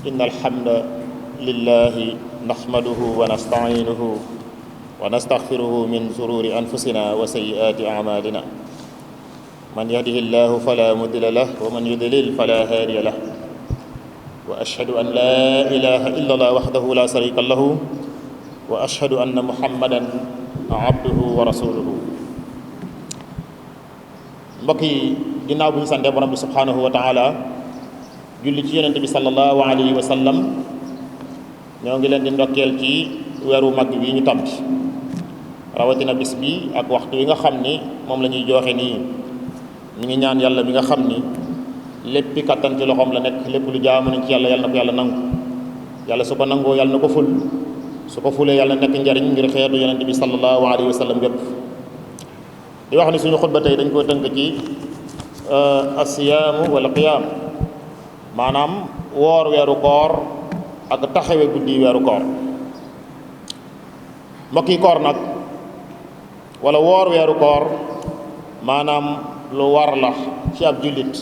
إن الحمد لله نحمده ونستعينه ونستغفره من شرور أنفسنا وسيئات أعمالنا من يهده الله فلا مضل له ومن يضلل فلا هادي له وأشهد أن لا إله إلا الله وحده لا شريك له وأشهد أن محمدا عبده ورسوله. mbokk yi ginnaaw bu ñu sante borom bi subhanahu wa taala julli ci yonente bi sallallahu alayhi wa sallam ñoo ngi leen di ndokkeel ci weeru mag wi ñu tàbbi rawatina bis bi ak waxtu wi nga xam ni moom la ñuy joxe nii ñu ngi ñaan yàlla bi nga xam ni léppi kattan ci loxoom la nekk lépp lu jaamu nañ ci yàlla yàlla na ko yàlla nangu yàlla su ko nangoo yàlla na ko ful su ko fulee yàlla nekk njariñ ngir xeetu yonente bi sallallahu alayhi wa sallam yépp di wax ni suñu xutba tey dañ koo tënk ci asiyaamu wala qiyaam maanaam woor weeru koor ak taxawe guddi weeru koor. mbokki koor nag wala woor weeru koor maanaam lu war la ci ab jullit.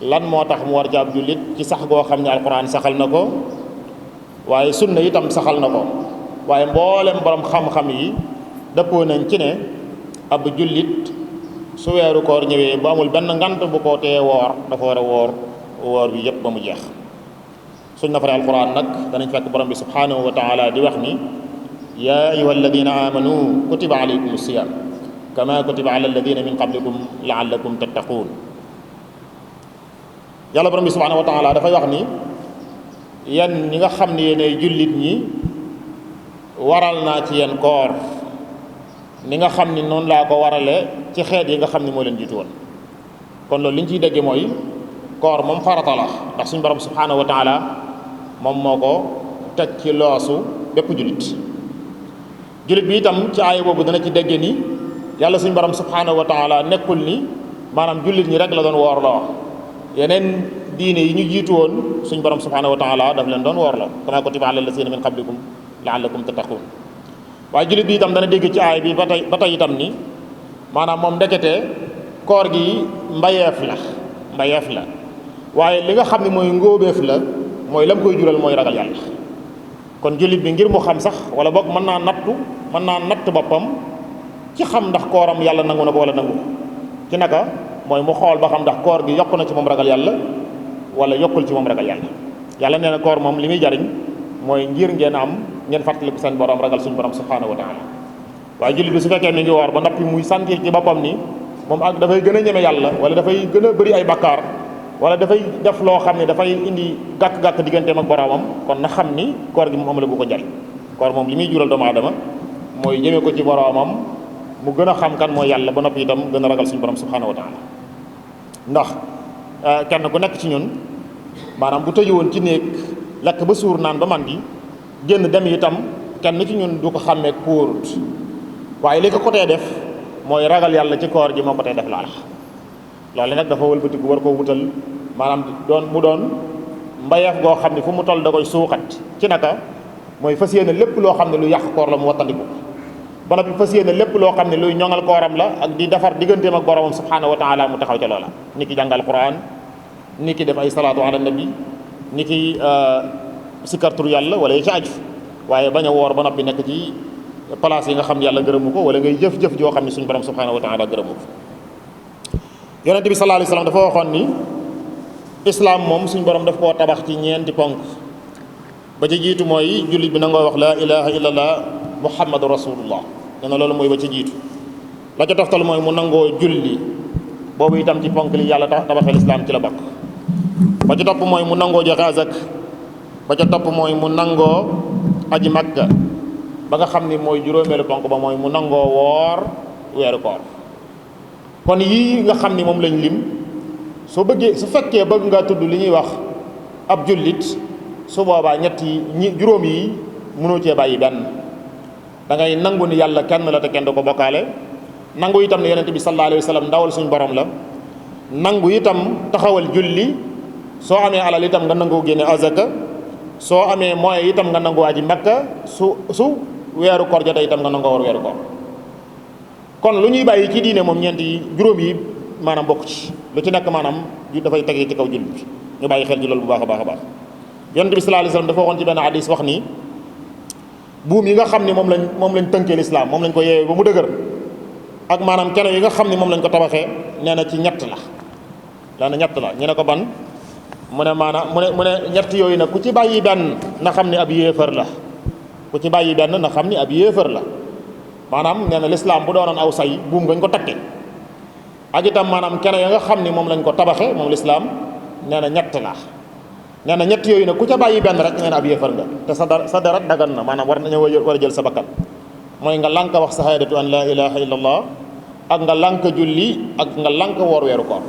lan moo tax mu war ci ab jullit ci sax goo xam ne alquran saxal na ko waaye sunna itam saxal na ko waaye mboolem borom xam-xam yi dëppoo nañ ci ne ab jullit su weeru koor ñëwee bu amul benn ngant bu ko tee woor dafa war a woor bi yépp ba mu jeex. suñ na fare alquran nag danañ fekk borom bi subhanahu wa taala di wax ni yaa ayuha alladina amanu kutiba alaykum siyam kama kutiba ala alladina min qablikum laallakum tattaquun. yàlla borom bi subhanahu wa taala dafay wax ni yan ñi nga xam ne yéenay jullit ñi waral naa ci yéen koor ni nga xam ni noonu laa ko warale ci xeet yi nga xam ni moo leen jiitu woon. kon loolu li ñu ciy dégge mooy koor moom farata la ndax suñu borom subhanahu wa taala moom moo ko teg ci loosu bépp jullit bi itam ci aaya boobu dana ci dégge ni yàlla suñu borom subhanahu wa taala nekkul ni maanaam jullit ñi rek la doon woor loo yeneen diine yi ñu jiitu woon suñu borom subhanahu wa taala daf leen doon woor loo kama kutiba ala allazina min qablikum laallakum tattaqun. waaye jullit bi itam dana dégg ci aay bi ba tey itam ni maanaam moom ndekete koor gi mbayeef la waaye li nga xam ne mooy ngóobeef la mooy lam koy jural mooy ragal yàlla. kon jullit bi ngir mu xam sax wala boog mën naa natt boppam ci xam ndax kooram yàlla nangu na ko wala nangu ci naka mooy mu xool ba xam ndax koor gi yokk na ci moom ragal yàlla wala yokkul ci moom ragal yàlla. yàlla nee na koor moom li muy jariñ mooy ngir ngeen fàttaliku seen borom ragal suñu borom subhanahu wa taala. waaye jullit bi su fekkee mi ngi woor ba noppi muy sentir ci boppam ni moom ak dafay gën a ñeme yàlla wala dafay gën a bëri ay bakkaar wala dafay def loo xam ne dafay indi gàkk-gàkk digganteem ak boromam kon na xam ni koor gi moom amala bu ko njariñ. koor moom li muy jural doomu aadama mooy jëme ko ci boromam mu gën a xam kan mooy yàlla ba noppi itam gën a ragal suñu borom subhanahu wa taala. ndax kenn ku nekk ci ñun maanaam bu tëju woon ci néeg lekk ba suur naan ba màndi génn dem itam kenn ci ñun du ko xàmmee kóorut waaye li ko tee def mooy ragal yàlla ci koor gi moo ko tee def laala loolu nag dafa wëlbatiku war koo wutal maanaam mu doon mbayeef goo xam ne fu mu toll da koy suuxat ci naka mooy fas yéene lépp loo xam ne lu yàq koor la mu wattandiku ba noppi fas yéene lépp loo xam ne luy ñoŋal kooram la ak di defar digganteem ak boromam subhanahu wa taala mu taxaw ca loola ni ki jàngal quran ni ki def ay salaatu ala nabi ni ki sikartur yàlla wala yi ci aju waaye bañ a woor ba noppi nekk ci place yi nga xam ne yàlla gërëmu ko wala ngay jëf-jëf joo xam ne suñu borom subhanahu wa taala gërëmu ko. yonente bi sallallahu alayhi wasallam dafa waxoon ni islam moom suñu borom daf koo tabax ci ñeenti ponk ba ci jiitu mooy jullit bi nangoo wax laa ilaha illallah muhammadu rasulullah nee na loolu mooy ba ci jiitu. la ca toftal mooy mu nangoo julli boobu itam ci ponk li yàlla tabaxee islam ci la bokk. ba ci topp mooy mu nangoo joxe azak ba ca topp mooy mu nangoo aji makka ba nga xam ni mooy juróomeelu ponk ba mooy mu nangoo woor weeru koor. kon yii nga xam ni moom lañ lim su fekkee bëgg nga tudd li ñuy wax ab jullit su boobaa juróom yi mënoo cee bàyyi benn da ngay nangu ni yàlla kenn la te kenn du ko bokkaale nangu itam ne yonente bi sallallahu alayhi wa sallam ndawal suñu borom la nangu itam taxawal julli soo amee alal itam nga nangoo génne azaka soo amee moyen itam nga nangoo aji makka su weeru koor jotee itam nga nangoo war weeru koor. kon lu ñuy bàyyi ci diine moom ñeenti juróom yi maanaam bokk ci lu ci nekk maanaam dafay tegee ci kaw jullit bi ñu bàyyi xel ci loolu bu baax a baax a baax. yonent bi sallallahu alayhi wasallam dafa waxoon ci benn hadis wax ni buum yi nga xam ni moom lañ tënkee lislaam moom lañ ko yeewee ba mu dëgër ak maanaam keno yi nga xam ni moom lañ ko tabaxee nee na ci ñett la ñett la ñu ne ko ban mu ne maanaam mu ne ñett yooyu nag ku ci bàyyi benn na xam ni ab yéefar la ku ci bàyyi benn na xam ni ab yéefar la maanaam nee na lislaam bu doonoon aw say buum ngañ ko takke ak itam maanaam keno ya nga xam ni moom lañ ko tabaxee moom lislaam nee na ñett la nee na ñett yooyu nag ku ca bàyyi benn rek nee na ab yéefar nga te sa dara dagan na maanaam war a jël sa bakkan mooy nga lànk wax sahaadatu an laa ilaha illallah ak nga lànk julli ak nga lànk woor weeru koor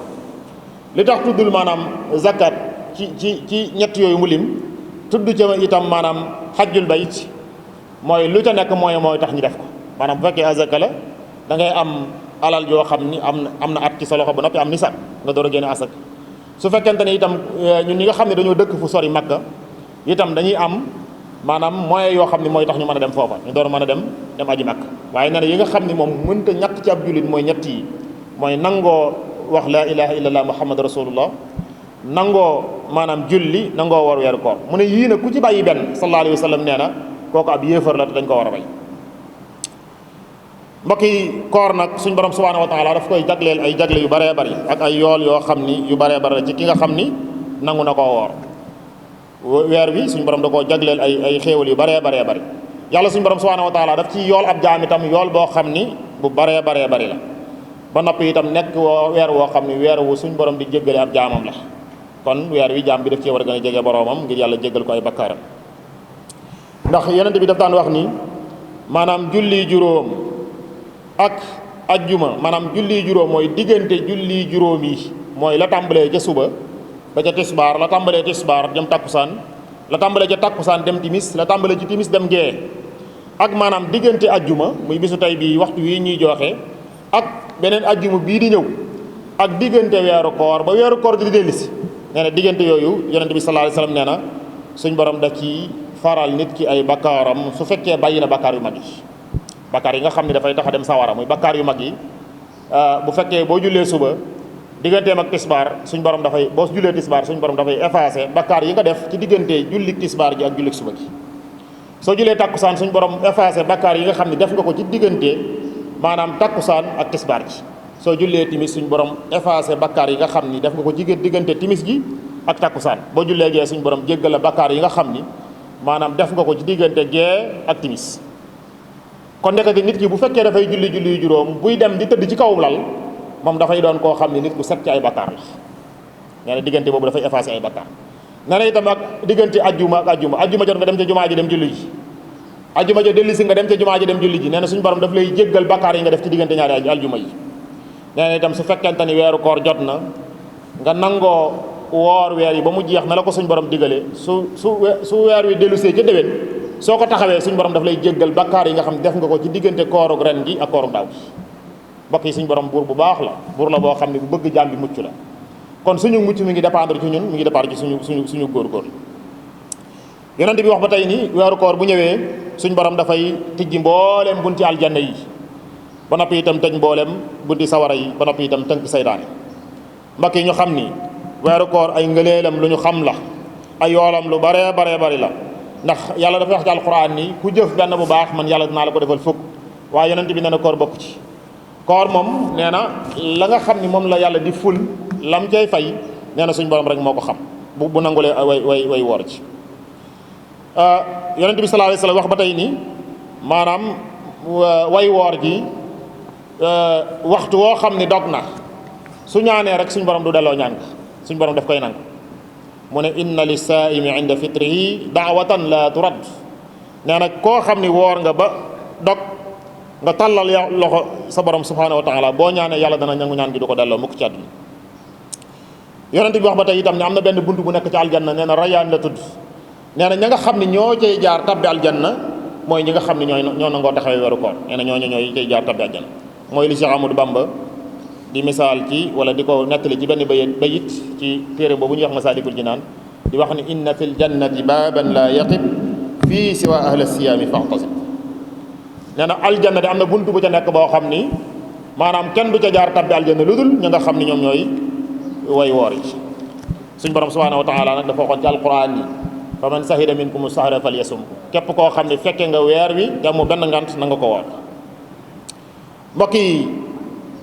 li tax tuddul maanaam zakat ci ñett yooyu mu lim tudd ca itam maanaam xajjul bayt mooy lu ca nekk mooy tax ñu def ko maanaam bu fekkee azaka la da ngay am alal yoo xam ni am na at ci sa loxo ba noppi am nisab nga door a génne asaka su fekkente ni itam ñun ñi nga xam ne dañoo dëkk fu sori Makka itam dañuy am maanaam moyen yoo xam ne mooy tax ñu mën a dem foofa ñu door a mën a dem aji Makka waaye nee na yi nga xam ne moom mënta ñàkk ci ab jullit mooy ñett yi mooy nangoo wax laa ilaha illallah muhammad rasulullah nangoo maanaam julli nangoo war weeru koor mu ne yii nag ku ci bàyyi benn sallallahu alayhi wa sallam nee na kooku ab yéefar la te dañ ko war a bay mbokk yi koor nag suñ borom subhanahu wa taala daf koy jagleel ay jagle yu bëree bëri ak ay yool yoo xam ni yu bëree bëri la ci ki nga xam ni nangu na koo woor weer wi suñ borom da koo jagleel ay xéewal yu bëree bëri yàlla suñ borom subhanahu wa taala daf ci yool ab jaam itam yool boo xam ni bu bëree bëri la ba noppi itam nekk weer woo xam ni weer wu suñ borom di jéggale ab jaamam la kon weer wi jaam bi daf cee war a gën a jege boroomam ngir yàlla jéggal ko ay bakkaaram ndax yonent bi daf daan wax ni maanaam julli juróom ak ajjuma maanaam julli juróom mooy diggante julli juróom yi mooy la tàmbalee ca suba ba ca tisbaar la tàmbalee tisbaar dem takkusaan la tàmbalee ca takkusaan dem timis la tàmbalee ci timis dem gee ak maanaam diggante ajjuma muy bisu tey bii waxtu wi ñuy joxe ak beneen ajjuma bii di ñëw ak diggante weeru koor ba weeru koor di dellusi nee na diggante yooyu yonent bi sallallahu alayhi wasallam nee na suñ borom da ci faral nit ki ay bakkaaram su fekkee bàyyi na bakkaar yu mag yi bakkaar yi nga xam ne dafay tax a dem sawara muy bakkaar yu mag yi bu fekkee boo jullee suba digganteem ak tisbaar suñ borom dafay boo jullee tisbaar suñ borom dafay effacé bakkaar yi nga def ci diggante jullik tisbaar ji ak jullik suba gi soo jullee takkusaan suñ borom effacé bakkaar yi nga xam ne def nga ko ci diggante maanaam takkusaan ak tisbaar ji soo jullee timis suñ borom effacé bakkaar yi nga xam ni def nga ko ci diggante timis gi ak takkusaan boo jullee gee suñ borom jéggal la bakkaar yi nga xam ni maanaam def nga ko ci diggante gee ak timis kon nekkati nit ki bu fekkee dafay julli juróom buy dem di tëdd ci kaw lal moom dafay doon koo xam ne nit ku set ci ay bakkaar la nee na diggante boobu dafay effacé ay bakkaar nee na itam ak diggante ajjuma jot nga dem ca jumaa ji dem julli ji ajjuma jot dellu si nga dem ca jumaa ji dem julli ji nee na suñu borom daf lay jéggal bakkaar yi nga def ci diggante ñaari aljuma yi nee na itam su fekkente ni weeru koor jot na nga nangoo woor weer yi ba mu jeex na la ko suñ borom digalee su weer wi dellu see ca déwén soo ko taxawee suñ borom daf lay jéggal bakkaar yi nga xam def nga ko ci diggante koorug ren gi ak koorug daaw gi mbokk yi suñ borom buur bu baax la buur la boo xam ne bu bëgg jaam bi mucc la kon suñu mucc mi ngi dépendre ci ñun mi ngi dépendre ci suñu góor yonent bi wax ba tey ni weeru koor bu ñëwee suñ borom dafay tijji mbooleem bunti aljanna yi ba noppi itam tëj mbooleem bunti sawara yi ba noppi itam tënk saytaane mbokk yi ñu xam ni weeru koor ay ngëneelam lu ñu xam la ay yoolam lu baree bari la ndax yàlla dafa wax ci alquran ni ku jëf benn bu baax man yàlla dinaa la ko defal fukk waaye yonent bi nee na koor bokk ci koor moom nee na la nga xam ni moom la yàlla di ful lam cay fay nee na suñ borom rek moo ko xam bu nangulee way woor ci yonent bi sallallahu alayhi wasallam wax ba tey ni maanaam way woor gi waxtu woo xam ni dog na su ñaanee rek suñ borom du delloo ñaan nga suñ borom daf koy nangu mu ne inna lissaa'imi inda fitrihi daawatan la turad nee na koo xam ni woor nga ba dog nga tàllal loxo sa borom subhanahu wa taala boo ñaanee yàlla dana nangu ñaan gi du ko delloo mukk ci àdduna yonent bi wax ba tey itam ne am na benn bunt bu nekk ci aljanna nee na rayaan la tudd nee na ña nga xam ni ñoo cay jaar tabbi aljanna mooy ñi nga xam ni ñoo nangoo taxawee weeru koor nee na ñooy cay jaar tabbi aljanna mooy li Cheikh Amadou Bamba di misaal ci wala di ko nettali ci benn bayit ci téere boobu ñuy wax Masaalikul Jinaan di wax ni inna fil jannati baaban la yaqib fii siwa ahla siyaami fa'tasib nee na aljanna de am na buntu bu ca nekk boo xam ni maanaam kenn du ca jaar tabbi aljanna lu dul ña nga xam ni ñoom ñooy way woor yi suñ borom subhanahu wa taala nag dafa waxoon ci alquran yi fa man sahida minkum sahra falyasum képp koo xam ne fekke nga weer wi te mu benn ngant na nga ko woor mbokk yi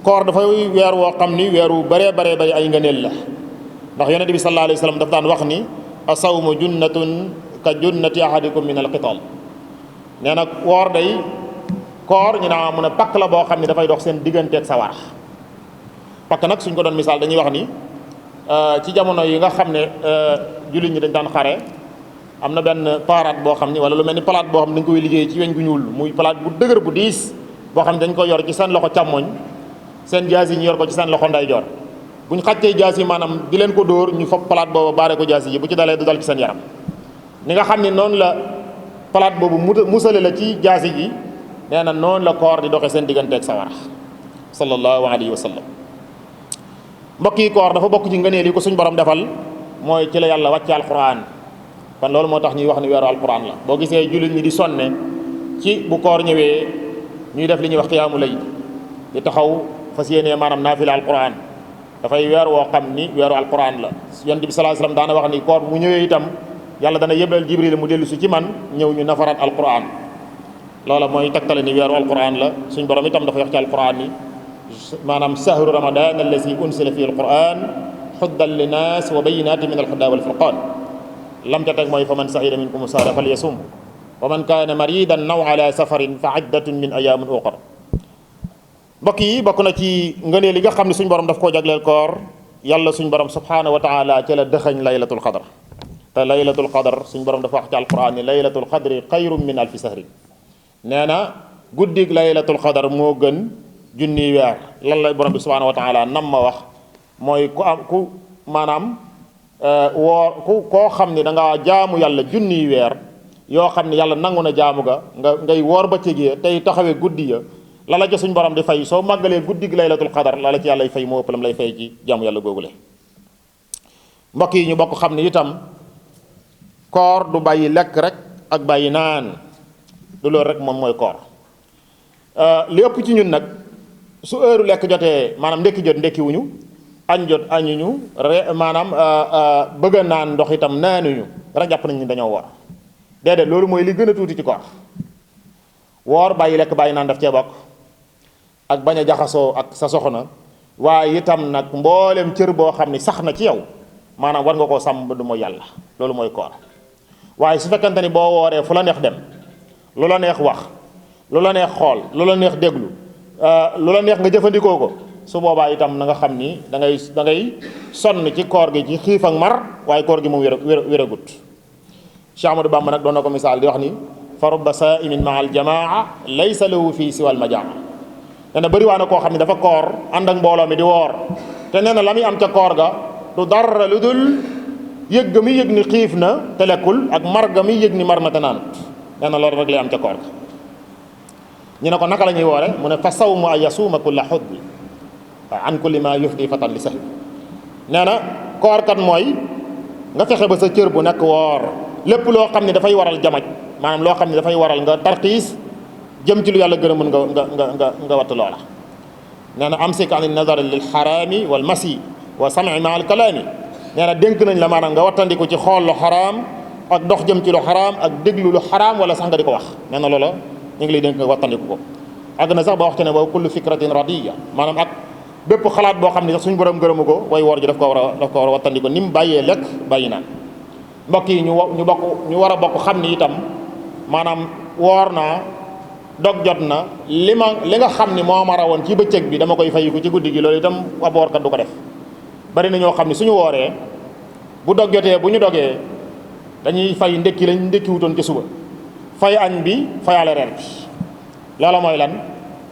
koor dafay weer woo xam ni weer wu bëree baree bëri ay ngëneel la ndax yonent bi sallallahu alayhi wa sallam daf daan wax ni asawmu junnatun ka junnati ahadikum min alqital nee na woor day koor ñu naa mun a pakk la boo xam ne dafay dox seen digganteeg sawara pakk nag suñ ko doon misaal dañuy wax ni ci jamono yi nga xam ne jullit ñi dañ daan xare am na benn paaraat boo xam ni wala lu mel ni palaat boo xam ne dañ koy liggéey ci weñ gu ñuul muy palaat bu dëgër bu diis boo xam ne dañ ko yor ci seen loxo càmmoñ seen jaas yi ñu yor ko ci seen loxo ndeyjoor bu ñu xàccee jaas yi maanaam di leen ko dóor ñu fopp palaat boobu baare ko jaas yi bu ci dalee du dal ci seen yaram ni nga xam ne noonu la palaat boobu musale la ci jaas yi nee na noonu la koor di doxee seen digganteeg sawara sallallahu alayhi wa sallam mbokk yi koor dafa bokk ci ngëneel yi ko suñ borom defal mooy ci la yàlla wàcce alquran kon loolu moo tax ñuy wax ni weeru alquran la boo gisee jullit ñi di sonne ci bu koor ñëwee ñuy def li ñuy wax qiyaamu layl di taxaw fas yéenee maanaam naafila alquran dafay weer woo xam ni weeru alquran la yonent bi sallallahu alayhi wasallam daana wax ni koor mu ñëwee itam yàlla dana yëbal jibril mu dellu si ci man ñëw ñu nafaraat alquran loola mooy tegtale ni weeru alquran la suñ borom itam dafa wax ci alquran ni maanaam sahru ramadan allazi unsila fi alquran huddan linnas wa bayyinatin min alhuda wal furqan lam ca teg mooy fa man sahida minkum sahra falyasum wa man kaana maridan aw ala safarin fa iddatun min ayamin ukhra mbokk yi bokk na ci ngëneel yi nga xam ne suñ borom daf koo jagleel koor yàlla suñ borom subhanahu wa taala ci la dëxañ laylatul qadr te laylatul qadr suñ borom dafa wax ci alquran ni laylatul qadri xayrun min alfi sahrin nee na guddig laylatul qadr moo gën junniy weer lan la borom bi subhanahu wa taala nam ma wax mooy ku am ku maanaam woor koo xam ne da nga jaamu yàlla junniy weer yoo xam ne yàlla nangu na jaamu ga ngay woor ba cëgee tey taxawee guddi ya lala ca suñ borom di fay soo màggalee guddig laylatul qadar lala ci yàlla fay moo ëpp lam lay fay ci jaamu yàlla googule mbokk yi ñu bokk xam ne itam koor du bàyyi lekk rek ak bàyyi naan du loolu rek moom mooy koor li ëpp ci ñun nag su heure lekk jotee maanaam ndekki jot ndekki wuñu añ jot añuñu maanaam bëgg a naan ndox itam naanuñu rek jàpp nañ ni dañoo woor déedéet loolu mooy li gën a tuuti ci koor woor bàyyi lekk bàyyi naan daf cee bokk ak bañ a jaxasoo ak sa soxna waaye itam nag mboolem cër boo xam ni sax na ci yow maanaam war nga koo sàmm ba du mooy yàlla loolu mooy koor waaye su fekkante ni boo wooree fu la neex dem lu la neex wax lu la neex xool lu la neex déglu lu la neex nga jëfandikoo ko su boobaa itam na nga xam ni da ngay sonn ci koor gi ci xiif ak mar waaye koor gi moom wéragut Cheikh Ahmadou Bamba nag doon na ko misaal di wax ni fa rubba saimin maa aljamaa laysa lahu fii siwa almajaa nee na bëri waa na koo xam ne dafa koor ànd ak mbooloo mi di woor te nee na la muy am ca koor ga du dara lu dul yëg ga muy yëg ni xiif na te lekkul ak mar ga muy yëg ni mar na te naanut nee na loolu rek lay am ca koor ga ñu ne ko naka la ñuy woore mu ne fa sawmu an yasuuma kulla xutbi an kulli ma yufdi fatan li sax nee na koor kat mooy nga fexe ba sa cër bu nekk woor lépp loo xam ne dafay waral jamaj maanaam loo xam ne dafay waral nga tarxiis jëm ci lu yàlla gën a mën nga watt loola nee na amsik an nazar lil xaraami wal masi wa sami ma al kalaami nee na dénk nañ la maanaam nga wattandiku ci xool lu xaraam ak dox jëm ci lu xaraam ak déglu lu xaraam wala sax nga di ko wax nee na loola ñu ngi lay dénk nga wattandiku ko àgg na sax ba waxte ne ba kullu fikratin radiya maanaam ak bépp xalaat boo xam ne sax suñu borom gërëmu ko way woor ji daf ko war a wattandiku ni mu bàyyee lekk bàyyi naan mbokk yi ñu war a bokk xam ni itam maanaam woor naa dog jot na li nga xam ni moo ma rawoon ci bëccëg bi dama koy fayiku ci guddi gi loolu itam ab woorkat du ko def bari na ñoo xam ne suñu wooree bu dog jotee bu ñu dogee dañuy fay ndekki lañ ndekki wutoon ci suba fay añ bi fayaale reer bi loola mooy lan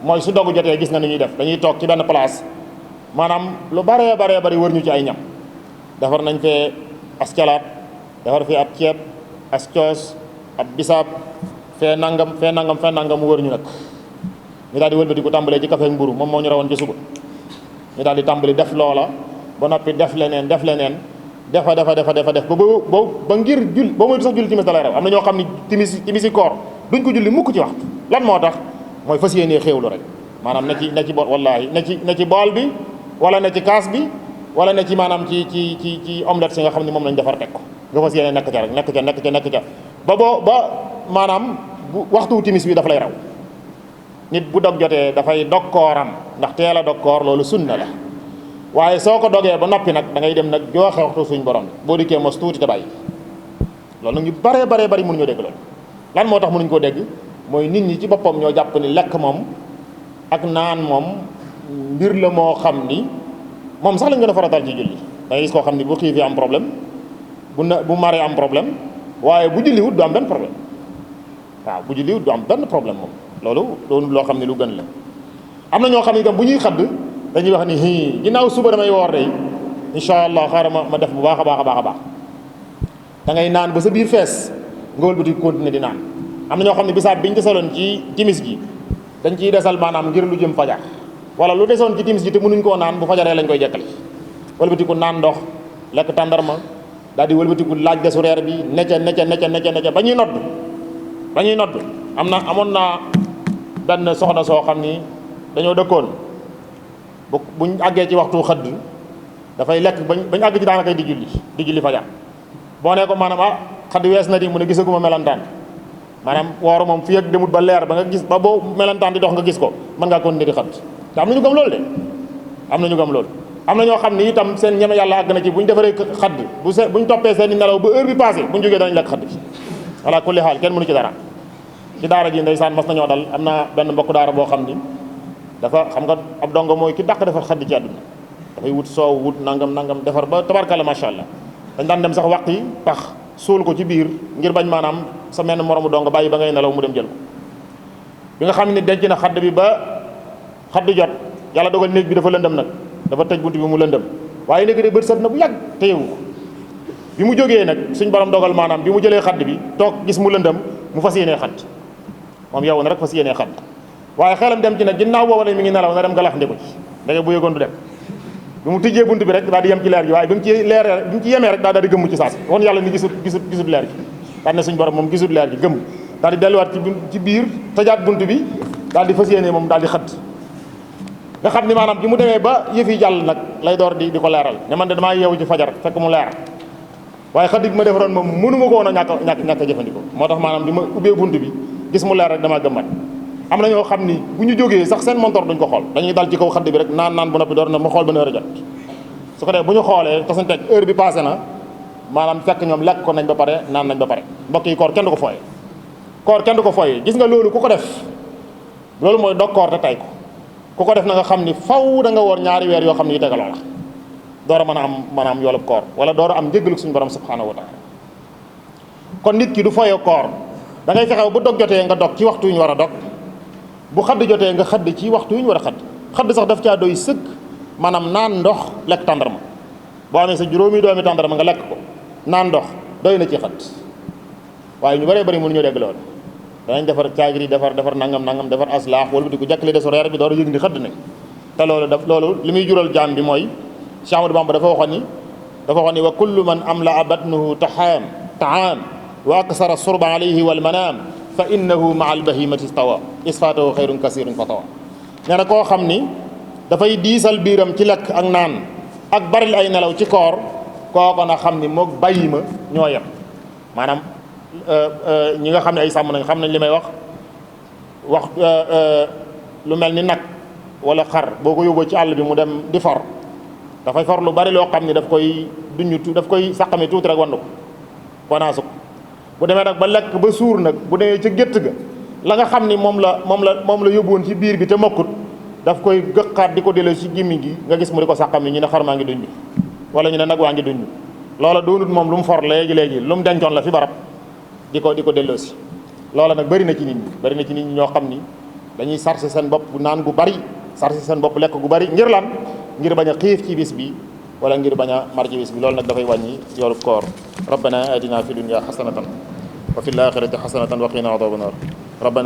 mooy su dogu jotee gis nga ni ñuy def dañuy toog ci benn place maanaam lu baree bari wër ñu ci ay ñam defar nañ fee as calaat defar fi ab ceeb as coos ab bisaab fee nangam mu wër ñu nag ñu daal di wëlbati ko tàmbalee ci café ak mburu moom moo ñu rawoon ci suba ñu daal di tàmbali def loola ba noppi def leneen defa ba ngir jul ba mooy sax julli timis da lay rew am na ñoo xam ne timisi koor duñ ko julli mukk ci waxtu lan moo tax mooy fas yéenee xéewlu rek maanaam na ci bool wallaahi na ci bool bi wala na ci kaas bi wala ne ci maanaam ci omelette si nga xam ne moom lañ defar teg ko nga fas yéene nekk ca rek nekk ca ba maanaam bu waxtu timis bi dafa lay raw. nit bu dog jotee dafay dog kooram ndax teel a dog koor loolu sunna la waaye soo ko dogee ba noppi nag da ngay dem nag jooxe waxtu suñ borom boo dikkee mos tuuti te bàyyi loolu nag ñu baree bari mënuñoo dégg loolu. lan moo tax mënuñ koo dégg mooy nit ñi ci boppam ñoo jàpp ni lekk moom ak naan moom mbir la moo xam ni moom sax lañ gën a faratal ci julli da ngay gis koo xam ni bu xiifee am problème bu maree am problème waaye bu julliwut du am benn problème waaw bu julliwut du am benn problème moom loolu doonul loo xam ne lu gën la. am na ñoo xam ne itam bu ñuy xadd dañuy wax ni ginnaaw suba damay woor de incha allah xaaral ma def bu baax a baax da ngay naan ba sa biir fees nga wëlbati continuer di naan. am na ñoo xam ne bisaab biñ desaloon ci timis gi dañ ciy desal maanaam ngir lu jëm fajar wala lu desoon ci timis gi te mënuñ koo naan bu fajaree lañ koy jekkali wëlbatiku naan ndox lekk tàndarma daal di wëlbatiku laaj desu reer bi necca ba ñuy nodd amoon naa benn soxna soo xam ni dañoo dëkkoon buñ àggee ci waxtu xëdd dafay lekk bañ àgg ci daanaka di julli fajar boo nee ko maanaam xëdd wees na di mu ne gisaguma melantaan maanaam woor moom fii ak demut ba leer ba nga gis ba boo melantaan di dox nga gis ko mën ngaa continuer di xëdd te am na ñu gëm loolu de am na ñu gëm loolu. am na ñoo xam ni itam seen ñeme yàlla àgg na ci buñ defaree xëdd buñ toppee seen i nelaw ba heure bi passé buñ jógee danañ lekk xëdd bi voilà kulli xaal kenn mënu ci dara. ci daara ji ndeysaan mas nañoo dal am na benn mbokk daara boo xam ni dafa xam nga ab dongo mooy ki dàq defar xëdd ci àdduna dafay wut soow wut nangam defar ba tabarkalla macha allah dañ daan dem sax wàq yi pax suul ko ci biir ngir bañ maanaam sa menn moromu dongo bàyyi ba ngay nelaw mu dem jël ko bi nga xam ne denc na xadd bi ba xadd jot yàlla dogal néeg bi dafa lëndëm nag dafa tëj bunt bi mu lëndëm waaye léegi de bët set na bu yàgg te yeewu ko bi mu jógee nag suñ borom dogal maanaam bi mu jëlee xadd bi toog gis mu lëndëm mu fas yéenee xadd moom yow na rek fas yéenee xadd waaye xelam dem ci nag ginnaaw booba la mi ngi nelaw na dem galax ndiku ci ndeke bu yëgoon du dem bi mu tijjee bunt bi rek daal di yem ci leer gi waaye bi mu ci yemee rek daal di gëmm ci saasi woon yàlla ni gisut leer gi daal ne suñ borom moom gisut leer gi gëmm daal di delluwaat ci biir tëjaat bunt bi daal di fas yéenee moom daal di xadd nga xam ni maanaam bi mu demee ba yëf yi jàll nag lay door di ko leeral ne man de damaa yeewu ci fajar fekk mu leer waaye xadd bi ma defaroon moom mënu ma ko woon a ñàkk a jëfandikoo moo tax maanaam bi ma ubbee bunt bi gis mu leer rek damaa gëmmat am na ñoo xam ni bu ñu jógee sax seen montor duñ ko xool dañuy dal ci kaw xadd bi rek naan bu noppi door na ma xool ba heure a jot su ko dee bu ñu xoolee tasanteeg heure bi passé na maanaam fekk ñoom lekk ko nañ ba pare naan nañ ba pare mbokk yi koor kenn du ko fooyee gis nga loolu ku ko def loolu mooy dog koor te tay ko ku ko def na nga xam ni faw da nga woor ñaari weer yoo xam ne yu tegaloo la door a mën a am maanaam yoolub koor wala door a am njëggalu suñu borom subhanahu wa taala kon nit ki du fooyee koor da ngay fexew bu dog jotee nga dog ci waxtu yu ñu war a dog bu xadd jotee nga xadd ci waxtu yu ñu war a xadd sax daf caa doy sëkk maanaam naan ndox lekk tàndarma boo amee sa juróomi doomi tàndarma nga lekk ko naan ndox doy na ci xadd waaye ñu bëree bëri mënuñu dégg loolu danañ defar caagiri defar nangam defar aslaax wala bu di ko jàkkale de su reer bi door a yëg ni xadd nañ te loolu li muy jural jaam bi mooy Cheikh Ahmadou Bamba dafa waxoon ni wa kullu man amla batnuhu taam wa aksara surba alayhi wal manaam fa innahu maa albahimati stawa isfaatahu xayrun kasirun fatawa nee na koo xam ni dafay diisal biiram ci lekk ak naan ak baril ay nelaw ci koor kooko na xam ni moog bàyyi ma ñoo yem maanaam ñi nga xam ne ay sàmm nañ xam nañ li may wax lu mel ni nag wala xar boo ko yóbboo ci àll bi mu dem di for dafay for lu bari loo xam ni daf koy sàqami tuuti rek wandu ko wanaasu ko bu demee nag ba lekk ba suur nag bu demee ca gétt ga la nga xam ni moom la yóbbuwoon ci biir bi te mokkut daf koy gëqaat di ko delloo ci gémmiñ gi nga gis mu di ko sàqami ñu ne xar maa ngi duñ wala ñu ne nag waa ngi duñ loola doonut moom lu mu for léegi lu mu dencoon la fi barab di ko delloo si loola nag bëri na ci nit ñi ñoo xam ni dañuy sarse seen bopp naan gu bari sarse seen bopp lekk gu bari ngir lan ngir bañ a xiif ci bis bi wala ngir bañ a mar ci bis bi loolu nag dafay wàññi yoolu koor rabbana atina fi dunya xasanatan wa fil axirati xasanatan wa qina adhaban nar rabbana